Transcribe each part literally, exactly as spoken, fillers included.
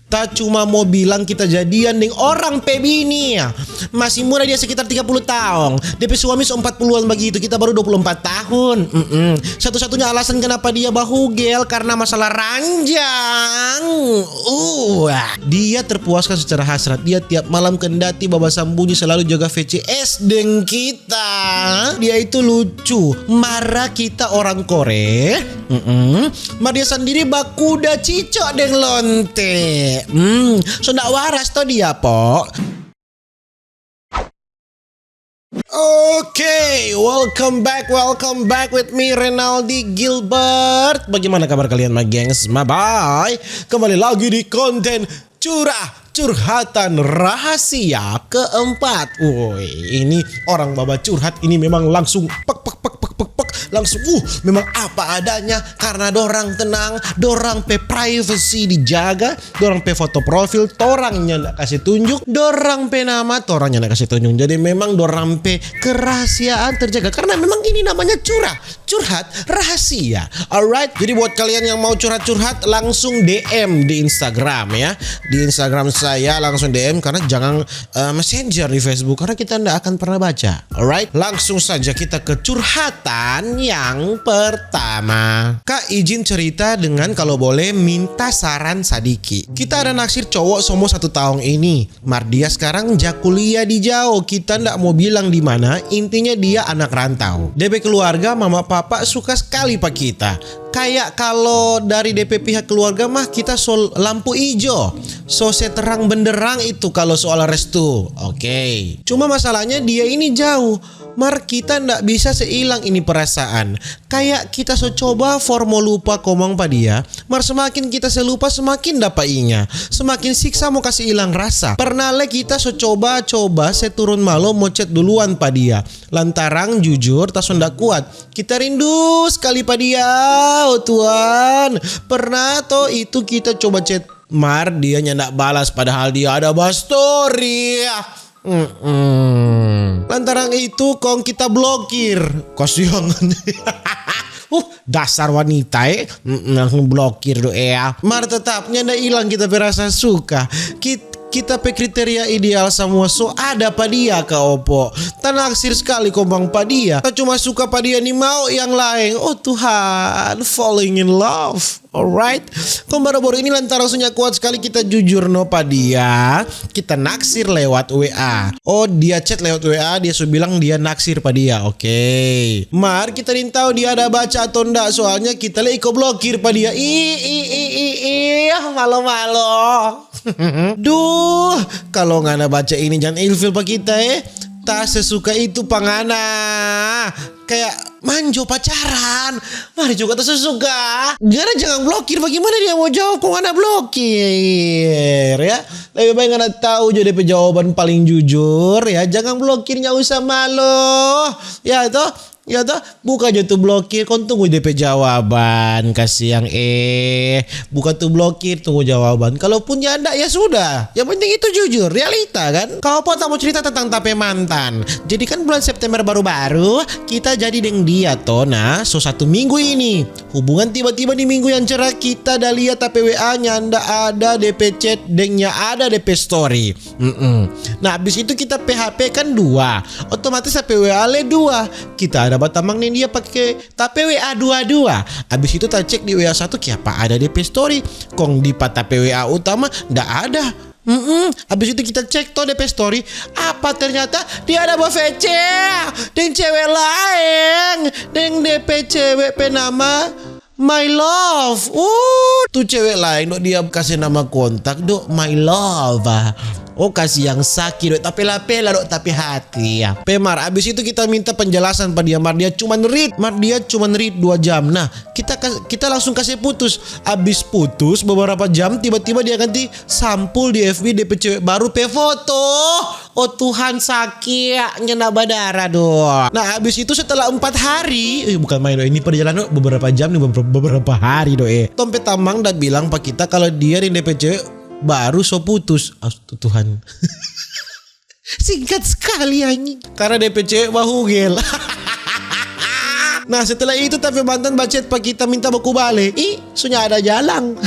Ta cuma mo bilang kita jadian deng orang pe bini. Masih muda dia, sekitar tiga puluh taong. Depe suami so empat puluhan bagitu, kita baru dua puluh empat tahun. Mm-mm. Satu-satunya alasan kenapa dia bahugel karena masalah ranjang. Uh, dia terpuaskan secara hasrat. Dia tiap malam kendati babasambunyi selalu jaga V C S deng kita. Dia itu lucu. Mara kita orang Korea. Mm-mm. Mar dia sandiri bakuda cico deng lonte. Hmm, so nda waras to dia, po. Oke, welcome back, welcome back with me, Renaldi Gilbert. Bagaimana kabar kalian, my gengs, my boy? Kembali lagi di konten curah curhatan rahasia keempat. Woi, ini orang baba curhat ini memang langsung pek, pek, pek, pek, pek, pek, langsung, uh, memang apa adanya, karena dorang tenang, dorang pe privacy dijaga, dorang pe foto profil torang nyanda kasih tunjuk, dorang pe nama torang nyanda kasih tunjuk. Jadi memang dorang pe kerahasiaan terjaga karena memang ini namanya curah, curhat rahasia. Alright, jadi buat kalian yang mau curhat-curhat, langsung D M di Instagram ya. Di Instagram saya langsung D M, karena jangan, eh, Messenger di Facebook, karena kita ndak akan pernah baca. Alright, langsung saja kita ke curhatan yang pertama. Kak, izin cerita dengan, kalau boleh, minta saran sadiki. Kita ada naksir cowok somo satu taong ini. Mar dia skarang ja kuliah di jao, kita ndak mo bilang di mana, intinya dia anak rantau. Depe keluarga, mama papa, suka skali pa kita. Kaya kalo dari depe pihak keluarga mah, kita so lampu ijo, so se terang benderang itu kalo soal restu. Oke. Cuma masalahnya dia ini jauh. Mar kita ndak bisa se ilang ini perasaan. Kaya kita so coba for mo lupa komang pa dia, mar semakin kita se lupa, semakin dapa inga, semakin siksa mo kasi ilang rasa. Pernah lei kita so coba-coba se turun malo mo chat duluan pa dia, lantaran jujur ta so nda kuat. Kita rindu skali pa dia, oh Tuhan. Pernah to itu kita coba chat, mar dia nyanda balas padahal dia ada ba story. Mm-mm. Lantaran itu kong kita blokir. Kasiangan. Uh, dasar wanita, eh. Mm-mm, langsung blokir do, eh, ya. Mar tetap nyanda ilang kita pe rasa suka. Kit-, kita pe kriteria ideal samua so ada pa dia, ka opo. Ta naksir skali komang pa dia. Ta cuma suka pa dia ni, mau yang laeng. Oh Tuhan, falling in love. Alright. Kong baru-baru ini lantaran so nya kuat skali kita jujur no pa dia, kita naksir lewat W A. Oh, dia chat lewat W A, dia su bilang dia naksir pa dia. Oke. Mar kita nintau dia ada baca atau nda, soalnya kita lei iko blokir pa dia. Ih, ih, ih, ih, ih, malo-malo. Duh, kalo ngana baca ini, jang ilfil pa kita, eh. Ta sesuka itu pa ngana. Kaya manjo pacaran, mar juga ta sesuka. Ngana jangan blokir, bagimana dia mo jawab kong ngana blokir, ya? Lebe bae ngana tau jo depe jawaban paling jujur, ya. Jangan blokir, nya usah malo, ya to? Ya to, buka jo tu blokir, kong tunggu depe jawaban. Kasiang, eh. Buka tu blokir, tunggu jawaban. Kalaupun nyanda, ya sudah. Yang penting itu jujur, realita kan. Kau po ta mo cerita tentang ta pe mantan. Jadi kan bulan September baru-baru, kita jadi deng dia to, nah, so satu minggu ini. Hubungan tiba-tiba di minggu yang cerah, kita da lia ta pe W A nyanda ada depe chat, deng nya ada depe story. Mm-mm. Nah, abis itu kita pe H P kan dua, otomatis ta pe W A le dua. Kita ada batamang deng dia pake ta pe W A dua-dua. Abis itu ta cek di W A satu, kiapa ada depe story. Kong di pa ta pe W A utama, nda ada. Mm-mm. Abis itu kita cek to depe story. Apa ternyata dia ada ba V C deng cewek laeng, deng depe cewek pe nama My Love. Uh, tu cewek laeng do dia kase nama kontak do My Love. Ah. Oh, kasiang saki do, ta pela-pela do ta pe hati, ya. Pe mar, abis itu kita minta penjelasan pa dia, mar dia cuman read, mar dia cuman read dua jam. Nah, kita kas-, kita langsung kase putus. Abis putus beberapa jam, tiba-tiba dia ganti sampul di F B depe cewek baru pe foto. Oh Tuhan, saki, nyanda badara do. Nah, abis itu setelah empat hari, eh, bukan main do, ini perjalanan beberapa jam nih, beberapa, beberapa hari do, eh. Tong pe tamang da bilang pa kita kalo dia deng depe cewek baru so putus. Astu Tuhan. Singkat skali, anjing. Karena depe cewek bahugel. Nah, setelah itu ta pe mantan ba chat pa kita minta baku bale. Ih, so nya ada jalang.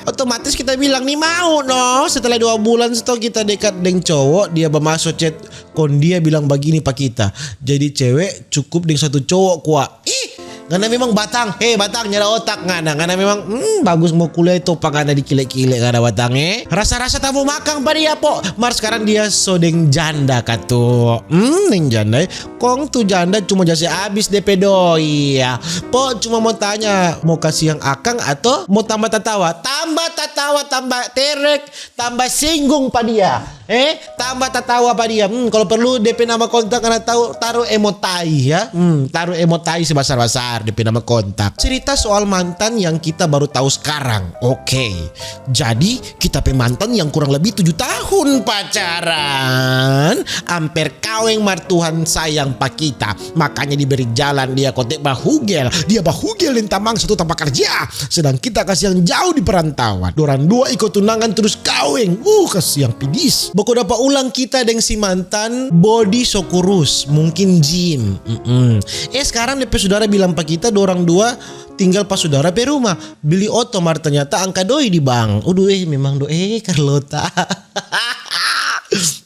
Otomatis kita bilang ni mau no. Setelah dua bulan sto kita dekat deng cowok, dia bamaso chat, kong dia bilang bagini pa kita, "Jadi cewek cukup deng satu cowok kwa." Ih, ngana memang batang. He, batang, nyanda otak ngana. Ngana memang, hmm, bagus mo kuliah itu pa ngana dikile-kile ngana batang, eh. Rasa-rasa tamu makang pa dia, po. Mar skarang dia so deng janda katu. Hmm, deng janda, eh. Kong tu janda cuma ja se abis de pe doi, ya. Po cuma mo tanya, mo kasiang akang ato mo tamba tatawa? Tamba tatawa, tamba terek, tamba singgung pa dia. Eh, tamba tatawa pa dia. Hmm, kalu perlu de pe nama kontak ngana tau, taru emo tai, ya. Hmm, taru emo tai sebasar-basar de pe nama kontak. Cerita soal mantan yang kita baru tahu sekarang. Oke. Jadi, kita pe mantan yang kurang lebih tujuh tahun pacaran, amper kaweng mar Tuhan sayang pa kita. Makanya diberi jalan dia kote bahugel. Dia bahugel deng tamang satu tampa karja. Sedang kita kasiang jauh di perantauan. Dorang dua iko tunangan trus kaweng. Uh, kasiang pidis. Baku dapa ulang kita deng si mantan, body so kurus. Mungkin gym. Mm-mm. Eh, sekarang de pe sudara bilang pa kita, dorang dua tinggal pa sudara pe rumah. Beli oto mar ternyata angka doi di bank. Uduh, eh, memang do, eh, Carlota.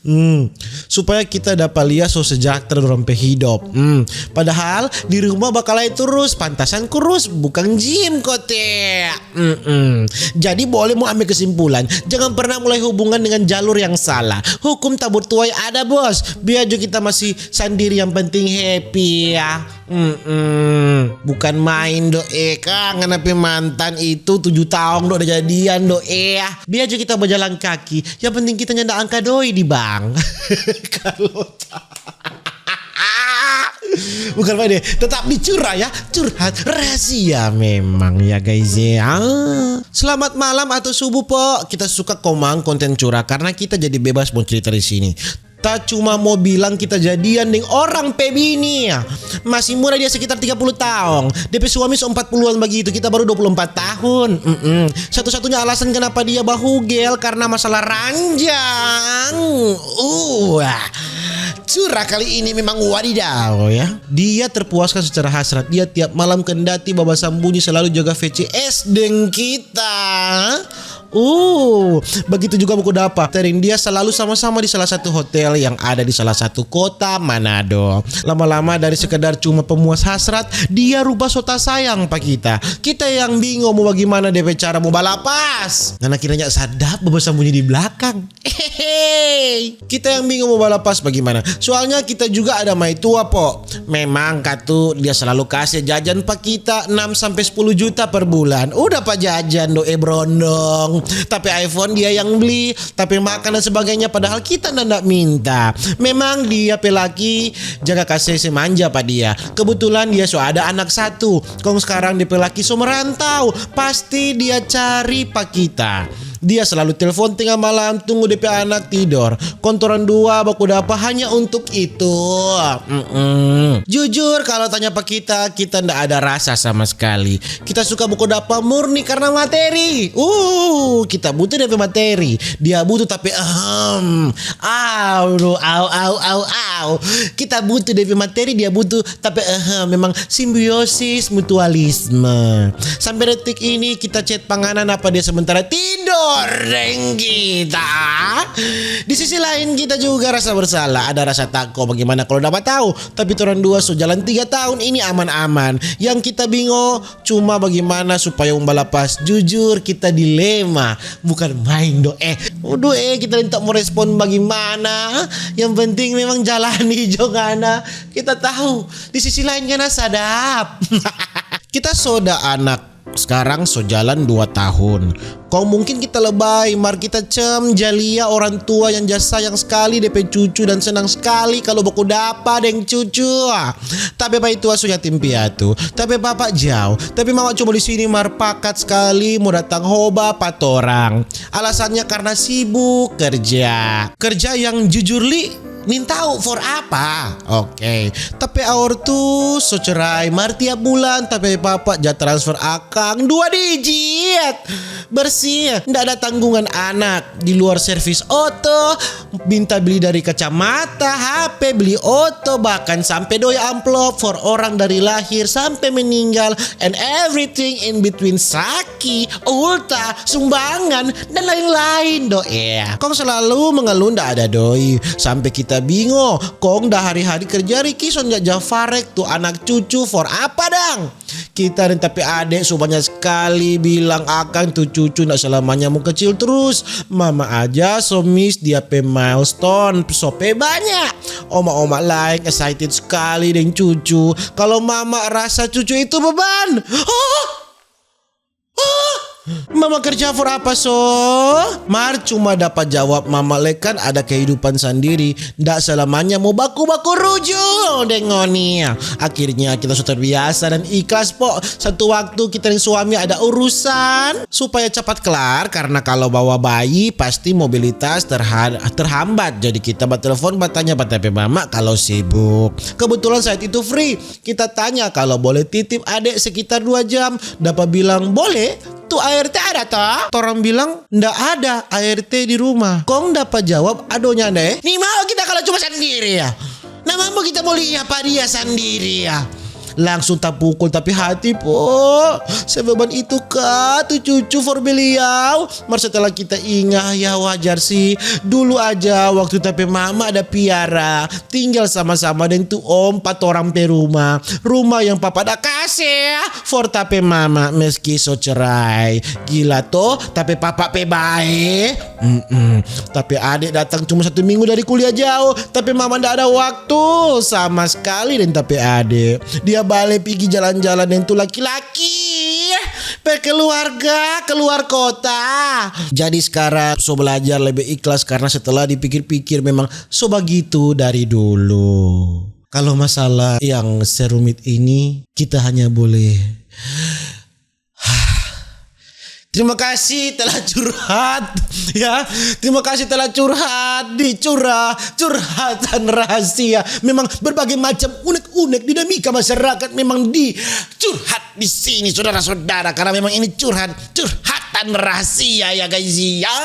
Hmm, supaya kita dapa lia so sejahtera dorang pe hidop. Hmm, padahal di rumah bakalae turus, pantasan kurus, bukang gym kote. Mm-mm. Jadi boleh mo ambe kesimpulan, jangan pernah mulai hubungan dengan jalur yang salah. Hukum tabur tuai ada, bos. Biar jo kita masih sandiri, yang penting happy, ya. Mm-mm. Bukan main do, eh, Kang. Ngana pe mantan itu tujuh taong do da jadian do, eh. Biar jo kita bajalan kaki, yang penting kita nyanda angka doi di bank. Kalau bukan main deh, tetap dicurah ya, curhat rahasia memang ya guys ya. Selamat malam atau subuh po. Kita suka komang konten curah karena kita jadi bebas mau cerita di sini. Ta cuma mo bilang kita jadian deng orang pe bini. Masih muda dia, sekitar tiga puluh taong. De pe suami so empat puluhan bagitu, kita baru dua puluh empat tahun. Mm-mm. Satu-satunya alasan kenapa dia bahugel karena masalah ranjang. Uh, curah kali ini memang wadidaw ya. Dia terpuaskan secara hasrat. Dia tiap malam kendati babasambunyi selalu jaga V C S deng kita. Uh, begitu juga baku dapa. Tering dia selalu sama-sama di salah satu hotel yang ada di salah satu kota Manado. Lama-lama dari sekedar cuma pemuas hasrat, dia rupa so ta sayang pa kita. Kita yang bingung mo bagimana de pe cara mo balapas. Ngana kiranya sadap babasambunyi di belakang. Hehehe. Kita yang bingung mo balapas bagimana. Soalnya kita juga ada maitua po. Memang katu dia selalu kase jajan pa kita enam sampe sepuluh juta per bulan. Udah pa jajan do, eh, brondong. Tapi iPhone dia yang bli, tapi makan dan sebagainya, padahal kita nanda minta. Memang dia pe laki jaga kase se manja pa dia. Kebetulan dia so ada anak satu. Kong skarang de pe laki so merantau. Pasti dia cari pa kita. Dia selalu telfon tenga malam, tunggu de pe anak tidor. Kong torang dua baku dapa hanya untuk itu. Mm-mm. Jujur, kalo tanya pa kita, kita nda ada rasa sama skali. Kita suka baku dapa murni karna materi. Uh, kita butuh de pe materi. Dia butuh tapi ahem. Au, au, au, au, au. Kita butuh de pe materi, dia butuh tapi ahem. Memang simbiosis mutualisme. Sampe detik ini kita chat pa ngana, napa dia sementara tidor deng kita. Di sisi lain, kita juga rasa bersalah, ada rasa tako, bagimana kalo dapa tau. Tapi torang dua so jalan tiga tahun ini aman-aman. Yang kita bingo cuma bagimana supaya mo balapas. Jujur, kita dilema. Bukan main do, eh. Waduh, eh, kita ninta mo respon bagimana. Yang penting memang jalani jo ngana. Kita tahu, di sisi lain ngana sadap. Kita so ada anak, skarang so jalan dua tahun. Kong mungkin kita lebay, mar kita cem ja lia orang tua yang ja sayang skali de pe cucu dan senang skali kalu baku dapa deng cucu. Tapi maitua so yatim piatu, tapi papa jao, tapi mama cuma di sini mar pakat skali mo datang hoba pa torang. Alasannya karna sibuk kerja. Kerja yang jujur li, Nintau for apa? Oke. Tapi aor tu so cerai, mar tiap bulan tapi papa ja transfer akang dua digit. Bersih, ndak ada tanggungan anak. Di luar servis oto, minta beli dari kacamata, H P, beli oto, bahkan sampe doi amplop for orang dari lahir sampe meninggal, and everything in between, saki, ulta, sumbangan, dan lain-lain, do eh. Kong selalu mengeluh ndak ada doi. Sampe kita bingo, kong da hari-hari kerja Riki so nja jafarek tu anak cucu for apa dang? Kita deng tapi ade so banya skali bilang akang tu cucu ndak selamanya mo kecil trus. Mama aja so miss dia pe milestone so pe banya. Oma-oma laeng excited skali deng cucu. Kalo mama rasa cucu itu beban. Oh! Mama kerja for apa so? Mar cuma dapa jawab mama lei kan ada kehidupan sandiri, ndak selamanya mo baku-baku ruju deng ngoni. Akhirnya kita so terbiasa dan ikhlas po. Satu waktu kita deng suami ada urusan supaya capat kelar karena kalo bawa bayi pasti mobilitas terha-, terhambat. Jadi kita batelefon batanya pa ta pe mama kalo sibuk. Kebetulan saat itu free. Kita tanya kalo boleh titip ade sekitar dua jam. Dapa bilang, "Boleh, tu A R T ada to?" Torang bilang, "Nda ada A R T di rumah." Kong dapa jawab adonya deh, "Ni mau kita kalo cuma sandiri ya? Nah mampu kita mo lia pa dia sandiri ya?" Langsung tapukul tapi hati po. Sebeban itu ka tu cucu for beliau. Mar setelah kita inga, ya wajar sih. Dulu aja waktu ta pe mama ada piara, tinggal sama-sama deng tu om pa torang pe rumah. Rumah yang papa da kase for ta pe mama meski so cerai. Gila to, ta pe papa pe bae. Mm-mm. Ta pe ade datang cuma satu minggu dari kuliah jao. Ta pe mama nda ada waktu sama skali deng ta pe ade. Dia bale pigi jalan-jalan deng tu laki-laki pe keluarga, keluar kota. Jadi skarang so blajar lebe ikhlas karna setelah dipikir-pikir memang so bagitu dari dulu. Kalo masalah yang serumit ini, kita hanya boleh Terima kasih telah curhat, ya. Terima kasih telah curhat di Curah, Curhatan Rahasia. Memang berbagai macam unek-unek dinamika masyarakat memang dicurhat di sini, saudara-saudara. Karena memang ini curhat, curhatan rahasia, ya guys, ya.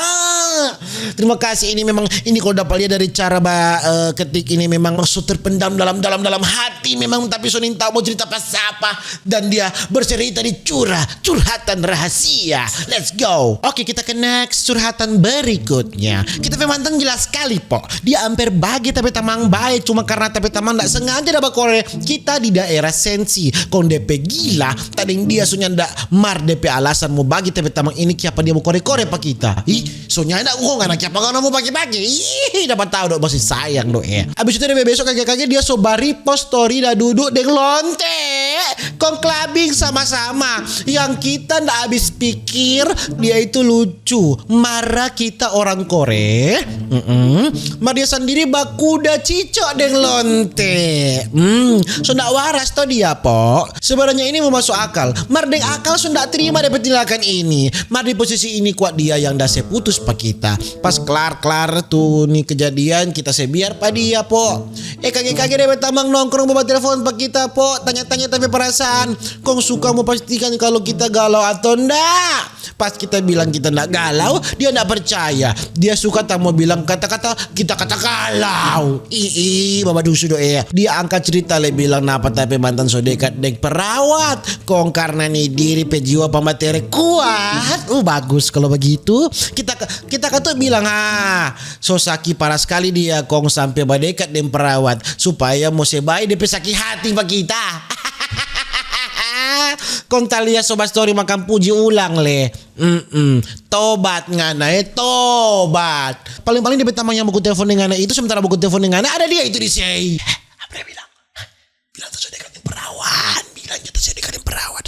Terima kasih, ini memang, ini kalo dapa lia dari cara ba, eh, ketik ini memang so terpendam dalam, dalam, dalam hati memang, tapi so nintau mo cerita pa sapa. Dan dia bercerita di Curah, Curhatan Rahasia. Let's go. Oke, kita ke next curhatan berikutnya. Kita pe mantan jelas skali po. Dia amper bage ta pe tamang bae, cuma karna ta pe tamang nda sengaja da bakore kita di daerah Sensi. Kong de pe gila, ta deng dia so nyanda mar de pe alasan mo bage ta pe tamang ini kiapa dia mo kore-kore pa kita. Ih, so nyanda, oh, ngana kiapa ngana mo bage-bage? Ih, dapa tau do, masih sayang do, eh. Abis itu de pe beso kage-kage dia so ba-repost story da dudu deng lonte. Kong clubbing sama-sama. Yang kita nda abis pikir, dia itu lucu. Mara kita orang Kore. Mm-mm. Mar dia sandiri bakuda cico deng lonte. Hmm, so nda waras to dia, po. Sebenarnya ini mo maso akal. Mar deng akal so nda terima de pe tindakan ini. Mar di posisi ini kwa dia yang da se putus pa kita. Pas klar-klar tu ni kejadian, kita se biar pa dia, po. Eh, kage-kage de pe tamang nongkrong mo batelefon pa kita, po. Tanya-tanya ta pe perasaan. Kong suka mo pastikan kalo kita galau ato nda. Pas kita bilang kita nda galau, dia nda percaya. Dia suka ta mo bilang kata-kata kita kata galau. Ih, ih, babadusu do, eh. Dia angka cerita lei bilang napa ta pe mantan so dekat deng perawat. Kong karna ni diri pe jiwa pamatere kuat. Uh, bagus kalo bagitu. Kita, kita katu bilang, ah, so saki parah skali dia kong sampe badekat deng perawat supaya mo se bae de pe saki hati pa kita. Kong ta lia so ba story makang puji ulang lei. Mm-mm. Tobat ngana, eh, tobat. Paling-paling de pe tamang yang baku telfon deng ngana itu, sementara baku telfon deng ngana, ada dia itu di sei. Eh, apa dia bilang? Bilang ta so dekat deng perawat. Bilang ta so dekat deng perawat.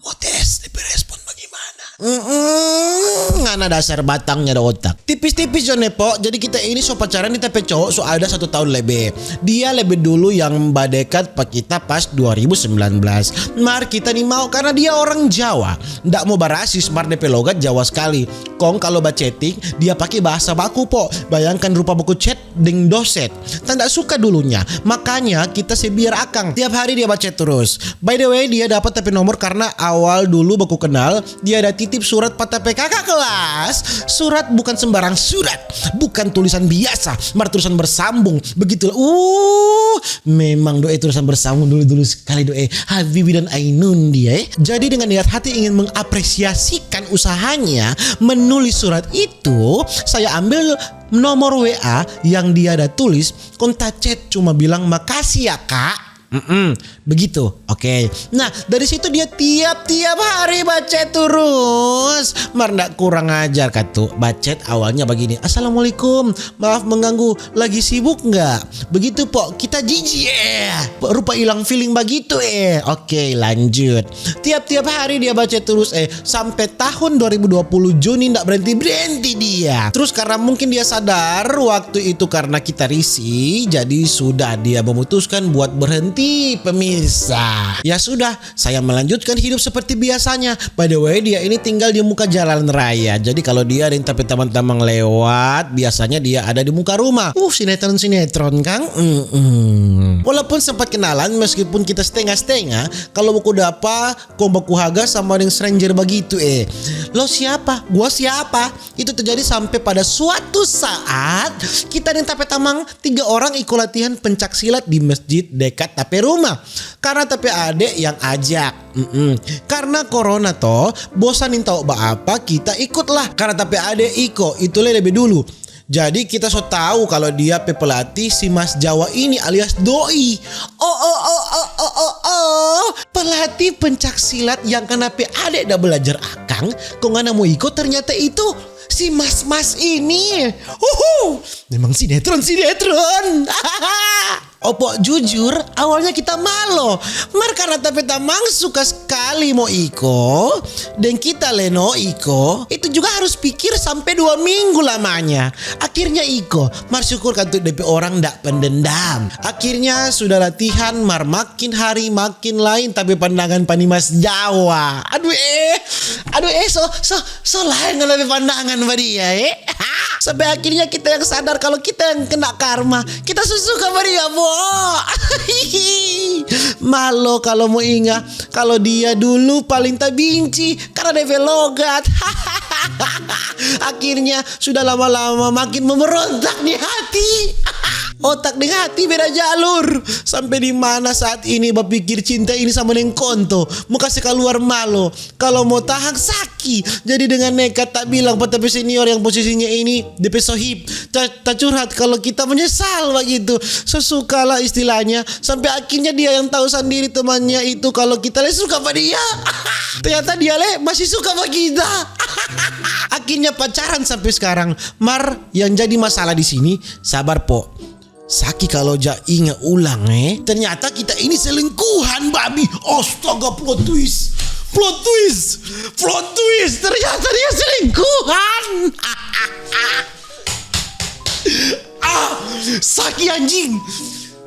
Mo tes de pe respon bagimana. Mm-mm, ngana dasar batang nyanda otak. Tipis-tipis jo ne, Pok. Jadi kita ini so pacaran di ta pe cowok so ada satu tahun lebe. Dia lebe dulu yang badekat pa kita pas dua ribu sembilan belas. Mar kita nimau karna dia orang Jawa. Ndak mo barasis, mar de pe logat Jawa skali. Kong kalo bachatting, dia pake bahasa baku, Pok. Bayangkan rupa baku chat deng doset. Tanda suka dulunya. Makanya kita se biar akang. Tiap hari dia bachat terus. By the way, dia dapat ta pe nomor karna awal dulu baku kenal, dia ada titip surat pa ta pe kaka kelas. Surat bukan sembarang surat. Bukan tulisan biasa, mar tulisan bersambung. Begitulah. Uh, memang do e tulisan bersambung dulu-dulu skali do e. Habibi dan Ainun dia, eh. Jadi dengan niat hati ingin mengapresiasikan usahanya menulis surat itu, saya ambil nomor W A yang dia ada tulis, kong ta chat cuma bilang, "Makasih ya, Kak." Mm-mm, begitu. Oke. Nah, dari situ dia tiap-tiap hari bachat terus. Mar ndak kurang ajar katu. Bachat awalnya bagini, "Assalamualaikum, maaf mengganggu, lagi sibuk nggak?" Begitu, Pok, kita jijik, eh. Rupa ilang feeling bagitu, eh. Oke, lanjut. Tiap-tiap hari dia bachat terus, eh, sampe tahun dua ribu dua puluh Juni ndak berhenti-berhenti dia. Terus karna mungkin dia sadar waktu itu karna kita risih, jadi sudah dia memutuskan buat berhenti, pemirsa. Ya sudah, saya melanjutkan hidup seperti biasanya. By the way, dia ini tinggal di muka jalan raya. Jadi kalo dia ada yang tapi tamang-tamang lewat, biasanya dia ada di muka rumah. Uh, sinetron-sinetron, kang. Mm-mm. Walaupun sempat kenalan, meskipun kita setengah-setengah, kalo baku dapa, kong baku haga sama deng stranger bagitu, eh. Lo siapa? Gua siapa? Itu terjadi sampe pada suatu saat, kita deng ta pe tamang tiga orang iko latihan pencak silat di masjid dekat ta pe rumah. Karna ta pe ade yang ajak. Mm-mm. Karna corona to, bosan nintau baapa, kita ikutlah. Karna ta pe ade iko, itu lei lebe dulu. Jadi kita so tau kalo dia pe pelatih si Mas Jawa ini alias doi. Oh, oh, oh, oh, oh, oh, oh. Pelatih pencak silat yang ngana pe ade da belajar akang, kong ngana mo iko, ternyata itu si Mas-Mas ini. Uhu, memang sinetron-sinetron. Opo, jujur, awalnya kita malo. Mar karna ta pe tamang suka skali mo iko, deng kita lei no iko, itu juga harus pikir sampe dua minggu lamanya. Akhirnya iko, mar syukur katu depe orang nda pendendam. Akhirnya sudah latihan, mar makin hari makin lain ta pe pandangan pa ni Mas Jawa. Aduh eh, aduh eh, so, so, so lain ngana pe pandangan pa dia eh. Sampe akhirnya kita yang sadar kalo kita yang kena karma. Kita so suka pa dia, Bo. Malo kalo mo inga, kalo dia dulu paling ta binci karna depe logat. Akhirnya sudah lama-lama makin memberontak di hati. Otak deng hati beda jalur. Sampe di mana saat ini bapikir cinta ini sama deng konto. Mo kase kaluar malo. Kalo mo tahang saki. Jadi dengan nekat ta bilang pa ta pe senior yang posisinya ini depe sohib. Ta, ta curhat kalo kita menyesal bagitu. So suka lah istilahnya. Sampe akhirnya dia yang tau sandiri temannya itu kalo kita lei suka pa dia. Ternyata dia lei masih suka pa kita. Akhirnya pacaran sampe skarang. Mar, yang jadi masalah di sini, sabar, Pok. Saki kalo ja inga ulang, eh. Ternyata kita ini selingkuhan, babi. Astaga, plot twist. Plot twist. Plot twist. Ternyata dia selingkuhan. Ah, saki anjing.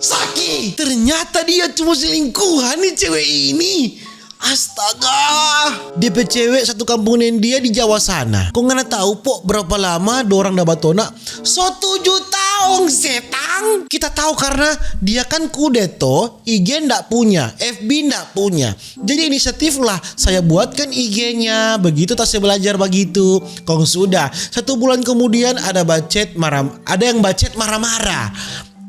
Saki. Ternyata dia cuma selingkuhan ni cewe ini. Astaga! Depe cewe satu kampung deng dia di Jawa sana. Kong ngana tau, Pok, berapa lama dorang da batona? So tuju taong, setang! Kita tau karna dia kan kudet to, I G nda punya, F B nda punya. Jadi inisiatif lah, saya buatkan I G-nya, begitu ta se belajar bagitu. Kong sudah, satu bulan kemudian ada bacet maram-, ada yang bacet mara-mara.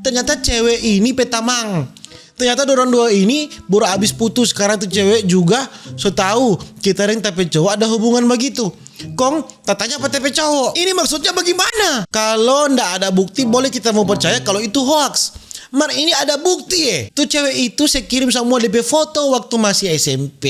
Ternyata cewe ini pe tamang. Ternyata dorang dua ini baru abis putus, skarang tu cewe juga so tau kita deng ta pe cowo ada hubungan bagitu. Kong tatanya pa ta pe cowo, "Ini maksudnya bagimana?" Kalo nda ada bukti, boleh kita mo percaya kalo itu hoaks. Mar ini ada bukti, eh. Tu cewe itu se kirim samua depe foto waktu masih S M P.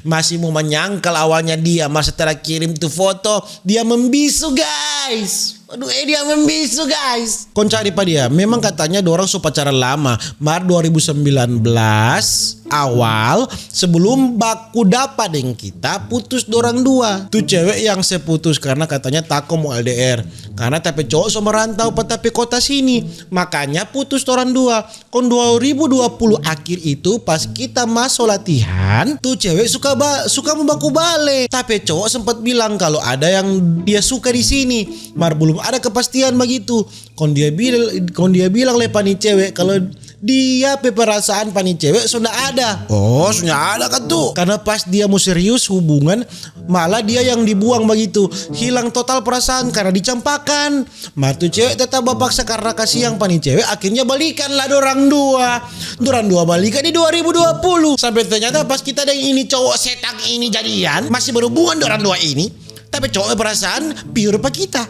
Masih mo manyangkal awalnya dia, mar setelah kirim tu foto, dia membisu, guys. Aduh, eh, dia membisu, guys. Kong cari pa dia. Memang katanya dorang so pacaran lama. Mar dua ribu sembilan belas awal, sebelum baku dapa deng kita, putus dorang dua. Tu cewek yang se putus karena katanya tako mo L D R. Karena ta pe cowok so merantau pa ta pe kota sini. Makanya putus dorang dua. Kong dua ribu dua puluh akhir itu, pas kita maso latihan, tu cewek suka ba-, suka mo baku bale. Ta pe cowok sempat bilang kalu ada yang dia suka di sini, mar belum ada kepastian bagitu. Kong dia bil-, kong dia bilang lei pa ni cewek kalu dia pe perasaan pa ni cewek so nda ada. Oh, so nda ada katu. Karena pas dia mo serius hubungan, malah dia yang dibuang bagitu. Hilang total perasaan karena dicampakan. Mar tu cewek tetap bapaksa karena kasiang pa ni cewek, akhirnya balikan lah dorang dua. Dorang dua balikan di dua ribu dua puluh. Sampe ternyata pas kita deng ini cowok setang ini jadian, masih berhubungan dorang dua ini, ta pe cowok perasaan pure pa kita.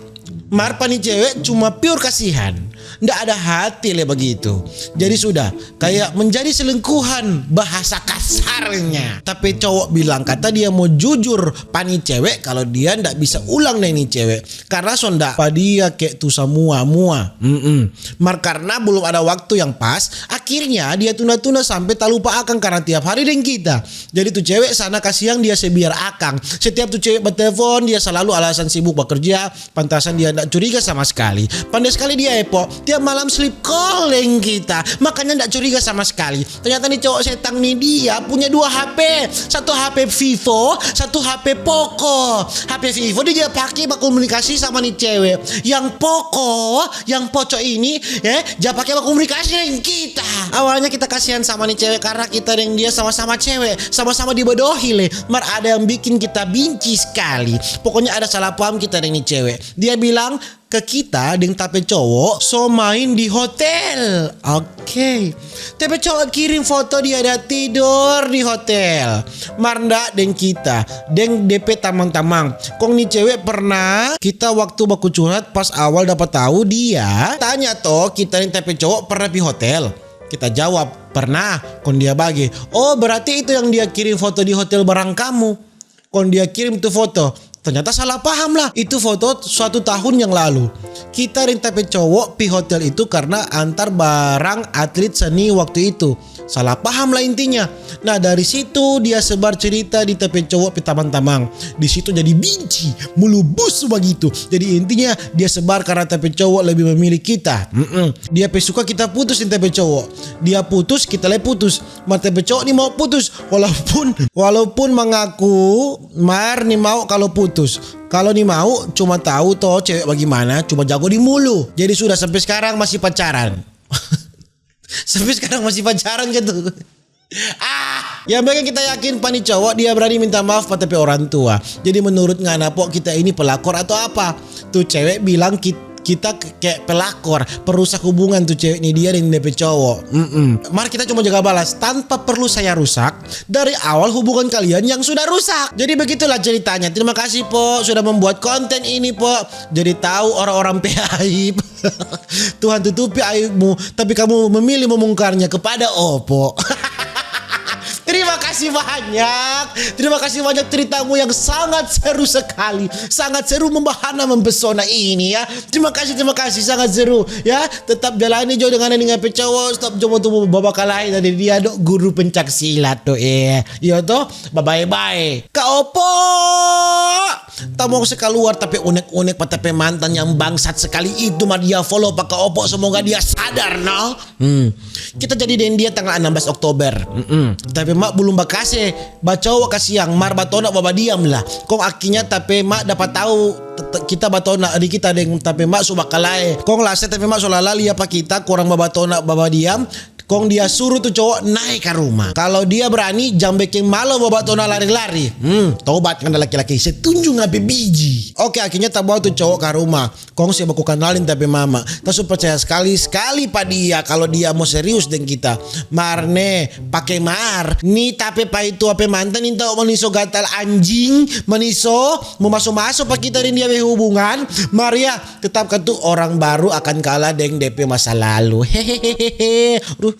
Mar pa ni cewek cuma pure kasihan. Nda ada hati le bagitu. Jadi sudah, kayak menjadi selingkuhan bahasa kasarnya. Ta pe cowok bilang kata dia mo jujur pa ni cewek kalu dia nda bisa ulang deng ni cewek. Karena so nda pa dia kek tu samua-mua. Mm-mm. Mar karena belum ada waktu yang pas, akhirnya dia tunda-tunda sampe talupa akang karena tiap hari deng kita. Jadi tu cewek sana kasiang dia se biar akang. Setiap tu cewek batelefon, dia salalu alasan sibuk bakerja, pantasan dia nda curiga sama skali. Pande skali dia, epo, tiap malam sleep call deng kita, makanya nda curiga sama skali. Ternyata ni cowok setang ni dia punya dua H P. Satu H P Vivo, satu H P Poco. H P Vivo dia ja pake bakomunikasi sama ni cewek. Yang Poco, yang Poco ini, eh, ja pake bakomunikasi deng kita. Awalnya kita kasihan sama ni cewek karena kita deng dia sama-sama cewek, sama-sama dibodohi le. Mar ada yang bikin kita binci skali. Pokoknya ada salah paham kita deng ni cewek. Dia bilang, ke kita deng ta pe cowok so main di hotel. Oke. Ta pe cowok kirim foto dia ada tidor di hotel. Mar nda deng kita, deng de pe tamang-tamang. Kong ni cewek pernah, kita waktu baku curhat pas awal dapa tau dia, tanya to kita deng ta pe cowok pernah pi hotel. Kita jawab, "Pernah." Kong dia bage, "Oh, berarti itu yang dia kirim foto di hotel barang kamu." Kong dia kirim tu foto. Ternyata salah paham lah. Itu foto suatu tahun yang lalu. Kita deng ta pe cowok pi hotel itu karena antar barang atlet seni waktu itu. Salah paham lah intinya. Nah, dari situ dia sebar cerita di ta pe cowok pe tamang-tamang. Di situ jadi binci, mulu busu bagitu. Jadi intinya dia sebar karena ta pe cowok lebih memilih kita. Mm-mm. Dia pe suka kita putus deng ta pe cowok. Dia putus, kita lei putus. Mar ta pe cowok nimau putus. Walaupun, walaupun mangaku mar nimau kalu putus. Kalu nimau, cuma tau to cewek bagimana, cuma jago di mulu. Jadi sudah, sampe skarang masih pacaran. Sampe skarang masih pacaran gitu. Ah, yang bikin kita yakin pa ni cowok, dia berani minta maaf pa ta pe orang tua. Jadi menurut ngana, po, kita ini pelakor atau apa? Tu cewek bilang kit-, kita k-, kaya pelakor, perusak hubungan tu cewek ni dia deng de pe cowok. Mm-mm. Mar kita cuma jaga balas tanpa perlu saya rusak dari awal hubungan kalian yang sudah rusak. Jadi begitulah ceritanya. Terima kasih, po, sudah membuat konten ini, po. Jadi tahu orang-orang pe aib. Tuhan tutupi aibmu, tapi kamu memilih membongkarnya kepada Opo. Terima kasih banyak. Terima kasih banyak ceritamu yang sangat seru sekali. Sangat seru, membahana, mempesona ini ya. Terima kasih, terima kasih, sangat seru ya. Tetap jalani jo dengan, dengan pe cowok, stop jo mo tu babakalae dari dia do guru pencak silat do eh. Iyo to, bye-bye. Kak Opo. Ta mo se kaluar ta pe unek-unek pa ta pe mantan yang bangsat sekali itu, mar dia follow pa Kak Opo, semoga dia sadar, no? Hmm. Kita jadi deng dia tanggal enam belas Oktober. Mm-mm. Ta pe mak belum bakase bacowo kasiang, mar batona babadiam lah. Kong akhirnya ta pe mak dapa tau t-, t-, kita batona, di kita deng ta pe mak so bakalae. Kong lase ta pe mak so lala lia pa kita, kurang babatona babadiam. Kong dia suru tu cowo nae ka ruma. Kalo dia brani, jang beking malo babatona lari-lari. Hmm, tobat ngana laki-laki, se tunju ngana pe biji. Oke, akhirnya ta bawa tu cowo ka ruma. Kong se baku kanalin ta pe mama. Ta su percaya skali-skali pa dia kalo dia mo serius deng kita. Mar ne, pake mar. Ni ta pe paitua pe mantan ni tau maniso gatal anjing, maniso, mo maso-maso pa kita deng dia pe hubungan. Mar ya, tetap katu orang baru akan kalah deng de pe masa lalu. Hehehehe. Aduh,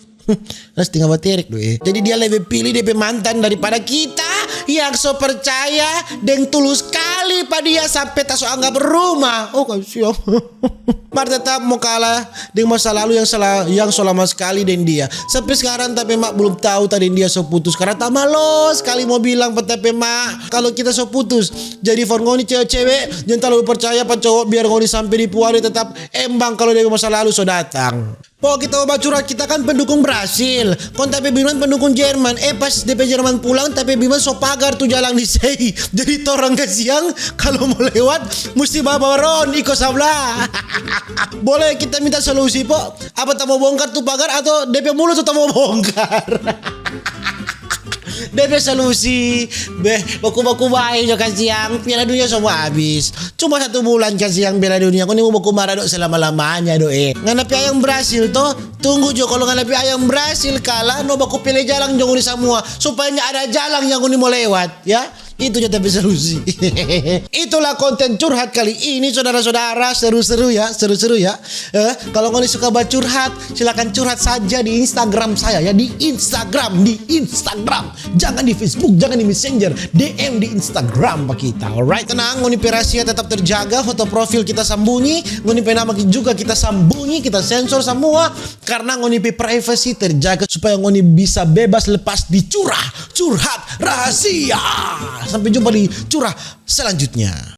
la stinga baterek do eh. Jadi dia lebe pili de pe mantan daripada kita. Yang so percaya deng tulus kali pa dia sampe ta so anggap rumah. Oh, kasiang. Mar tetap mo kalah deng masa lalu yang sala-, yang so lama skali deng dia. Sampe skarang ta pe mak blum tau ta deng dia so putus. Karna ta malo skali mo bilang pa ta pe mak kalu kita so putus. Jadi for ngoni cewe-cewe, jang talalu percaya pa cowok biar ngoni sampe di puari tetap embang kalu dia pe masa lalu so datang. Po kita mo bacurhat, kita kan pendukung Brasil, kong ta pe biman pendukung Jerman. Eh, pas de pe Jerman pulang, ta pe biman so pagar tu jalang di sei. Jadi torang kasiang kalu mo lewat musti bawa ron iko sabla. Boleh kita minta solusi, po? Apa ta mo bongkar tu pagar atau de pe mulut tu ta mo bongkar? De pe solusi, be, baku-baku bae jo kasiang, Piala Dunia so mo abis. Cuma satu bulan kasiang Piala Dunia, ngoni mo baku marah do selama-lamanya do, eh. Ngana pe ayam Brasil to, tunggu jo, kalu ngana pe ayam Brasil kalah, no baku pele jalang jo ngoni samua, supaya nyanda ada jalang yang ngoni mo lewat, ya. Itu jo ta pe solusi. Itulah konten curhat kali ini, saudara-saudara. Seru-seru ya, seru-seru ya. Eh, kalau ngoni suka bacurhat, silakan curhat saja di Instagram saya ya, di Instagram, di Instagram. Jangan di Facebook, jangan di Messenger, D M di Instagram pa kita. Alright, tenang, ngoni pe rahasia tetap terjaga, foto profil kita sambunyi, ngoni pe nama juga kita sambunyi, kita sensor samua, karena ngoni pe privacy terjaga supaya ngoni bisa bebas lepas dicurah, curhat rahasia. Sampai jumpa di curah selanjutnya.